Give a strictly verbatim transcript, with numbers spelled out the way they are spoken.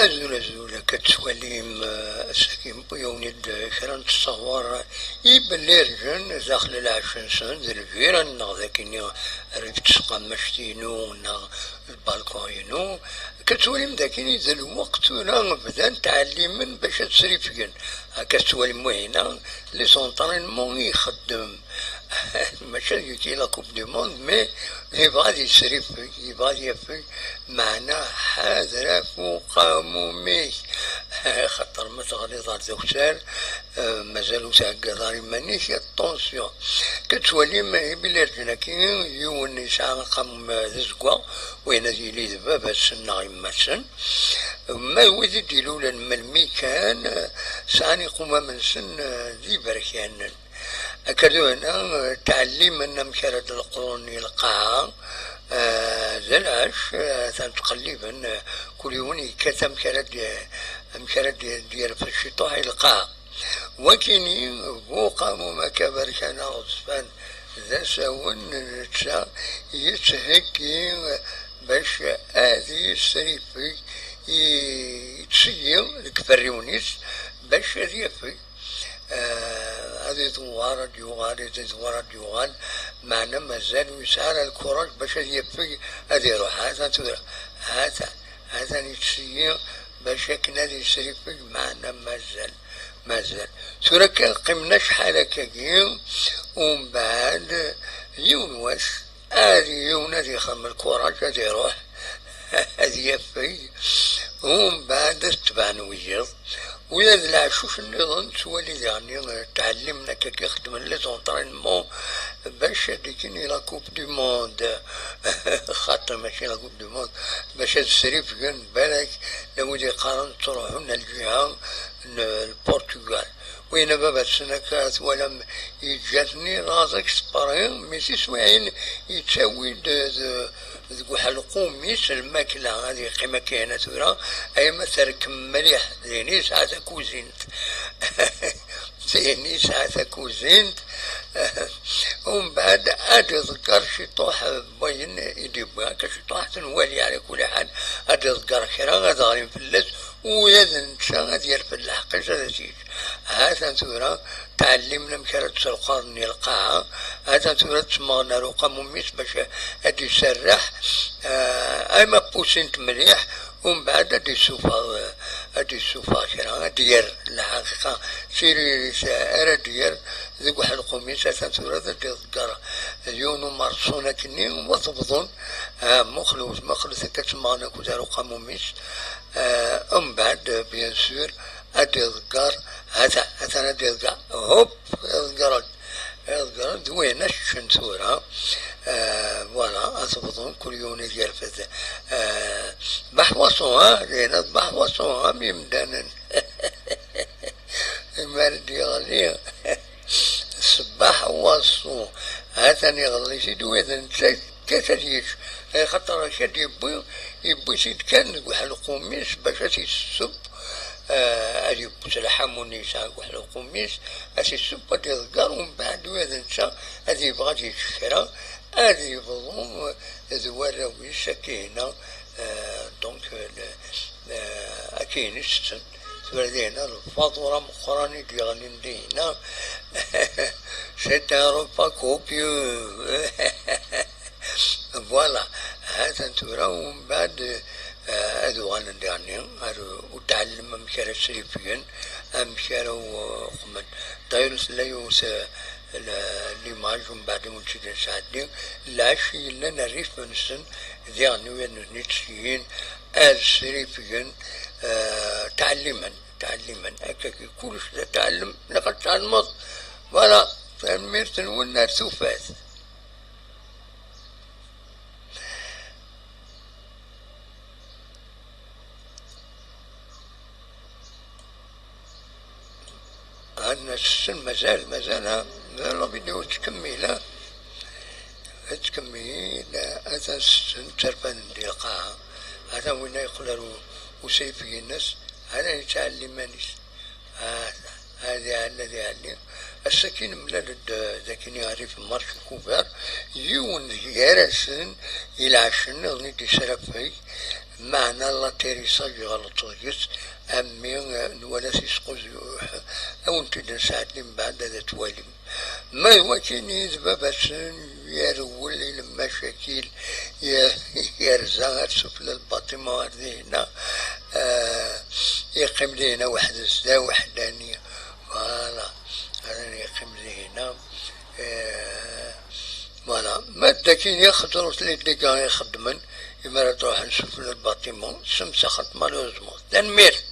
Azul, azul, akka tettwalim, eh, ass-agi, wwin-d kra n ttesɣur i belli rǧen daxel lɛecc-nsen d lbira-nneɣ dagi-nni rrif tseqqammact-inu neɣ lbalkun-inu. Akka tettwalim dagi d lweqt tura bdan ttɛellimen bac ad srifgen. Akka tettwalim wahina, les entraînements i ixeddem. Maca deg la Coupe du Monde, mais yebɣa ad yesrifeg, yebɣa ad yafeg, meɛna ḥader ɣef uqamum-ik, xaṭer ma teɣliḍ ar d akessar, eh, mazal ur theggaḍ ara iman-ik, attention. Akka tettwalim, eh, ibilirden-agi, yiwen yesɛa aqamum, eh, d azeggaɣ, wayen ad yili d baba-tsen neɣ yemma-tsen. Ma wid i d-ilulen melmi kan, eh, sɛan iqumam-nsen, eh, d iberkanen. Akka d uhna, eh, ttɛellimen amek ara d-leqḍen i lqaɛa, eh, d lɛecc, eh, atan ttqelliben, eh, kul yiwen yekkat amek ara d-, amek ara d-, d-yerfed ciṭuḥ i lqaɛa. Wakini, bu uqamum akka aberkan aɣezfan d asawen, netta yettheggi bac ad yesrifeg, yettṣeyyi deg iferriwen-is bac ad yafeg. Eh, ad idewwer, ad d-yuɣal, ad idewwer, ad d-yuɣal, meɛna mazal ur yesɛi ara lkuraj bac ad yafeg, ad iruḥ. Hatan tura, hatan, hatan yettṣeyyi bac akken ad yesrifeg, meɛna mazal, mazal. Tura kan qqimen acḥal akkagi, umbeɛd yiwen wass, ad yiwen ad yexdem lkuraj, ad iruḥ, ad yafeg, umbeɛd ad tebɛen wiyiḍ. Ula d leɛcuc nniḍen, ttwali diɣen, eh, ttɛellimen akkagi, xeddmen les entraînements bac ad d-gin i la Coupe du Monde. Xaṭer mačči la Coupe du Monde, bac ad srifgen, balak, la wid yeqqaren ttruḥun ar lǧiha n Lpurtugal. Win a baba-tsen akka twalam yeǧǧa-ten-i laẓ aksepri, mi tiswiɛin yettawi-d d-, deg uḥelqum-is lmakla, ad yeqqim akka yana tura, ay ma terkem mliḥ, din yesɛa takuzint. Din yesɛa takuzint. Umbeɛd ad iḍegger ciṭuḥ n wayen i d-yewwi, akka ciṭuḥ ad t-nwali, ɛla kulli ḥal, ad iḍegger kra, ad ɣrin fell-as, ula d netta ad yerfed lḥeqq-is ad as-yečč. Ha-t-an tura ttɛellimen amek ara d-sselqaḍen i lqaɛa, ha-t-an tura ttemmɣen ar uqamum-is bac ad d-iserreḥ, eh, ama pussin-t mliḥ, umbeɛd ad d-issufeɣ, ad d-issufeɣ kra, ad d-yerr, lḥaqiqa, tiririt ara d-yerr deg uḥelqum-is, ha-t-an tura ad d-iḍegger d yiwen umerṣun akkenni, wa tebḍun, ah, muqlet, muqlet akka ttemmɣen akked ar uqamum-is, ah, umbeɛd, bien sûr, ad d-iḍegger, ha-t-, ha-t-an ad d-iḍegger, hop, iḍegger-d, iḍegger-d, d wayen ad ččen tura, ah, voilà, ad tebḍun, kul yiwen ad yerfed, ah, baḥwaṣu, ha, d ayen ad baḥwaṣu, am yimdanen. Mi ara d-yeɣli, ṣṣbeḥ waṣu, ha-t-an iɣelli-t-id, wa d netta yekkat ad yečč, axaṭer ad yewwi, yewwi-t-id kan deg uḥelqum-is bac ad t-isseww, eh, ad yewwi s lḥamu-nni yesɛa deg uḥelqum-is, ad t-isseww, ad iḍegger, umbeɛd wa d netta ad yebɣu ad yečč kra, ad yebḍu d warraw-is, akka-ina, eh, donc, eh, le-, eh, akka-ina i tetten. Tura dinna lfaḍur ameqqran i d-yeɣlin dinna, c'est un repas copieux. Voilà, ha-t-an tura, umbeɛd, eh, ad uɣalen diɣenni ar utɛellem amek ara srifgen, amek ara u-, uqmen. D'ailleurs, tella yiwet, eh, la-, l'image, umbeɛd ur tt-id-nesɛeddi, lɛecc yellan rrif-nsen, diɣen wid nutni ttiyyin, ad srifgen, eh, ttɛellimen, ttɛellimen. Akka kullec d ttɛellem, ilaq ad tɛelmeḍ. Voilà, tanemmirt-nwen, ar tufat. Ɛad nessen mazal, mazal, ha? Mazal la vidéo tettkemmil, ha? Tettkemmil, atan setten tterfaden di lqaɛa. Atan winna yeqqel ar u-, usrifeg-ines, atan yettɛelli iman-is. Atan, ad iɛelli, ad iɛelli. Ass-agi nemlal-d, eh, dagi rrif n Marche Couvert, yiwen gar-asen i lɛecc nniḍen i d-yesrafeg, Meɛna l'atterrissage ɣelṭeɣ deg-s, a mmi, eh, nwala-t yesquzuḥ. Ad wen-t-id-nesɛeddi mbeɛd ad t-twalim. Ma d wakin i d baba-tsen, yerwel i lmacakil, ye-, yerza ar sufella lbaṭima ar dihna, eh, yeqqim dihna weḥd-s, d aweḥdani. Voilà, ara yeqqim dihna. Eh, voilà, ma d akin i xeḍrent les dégâts i xeddmen, imi ara truḥen sufella lbaṭima, semsaxent malheureusement. Tanemmirt.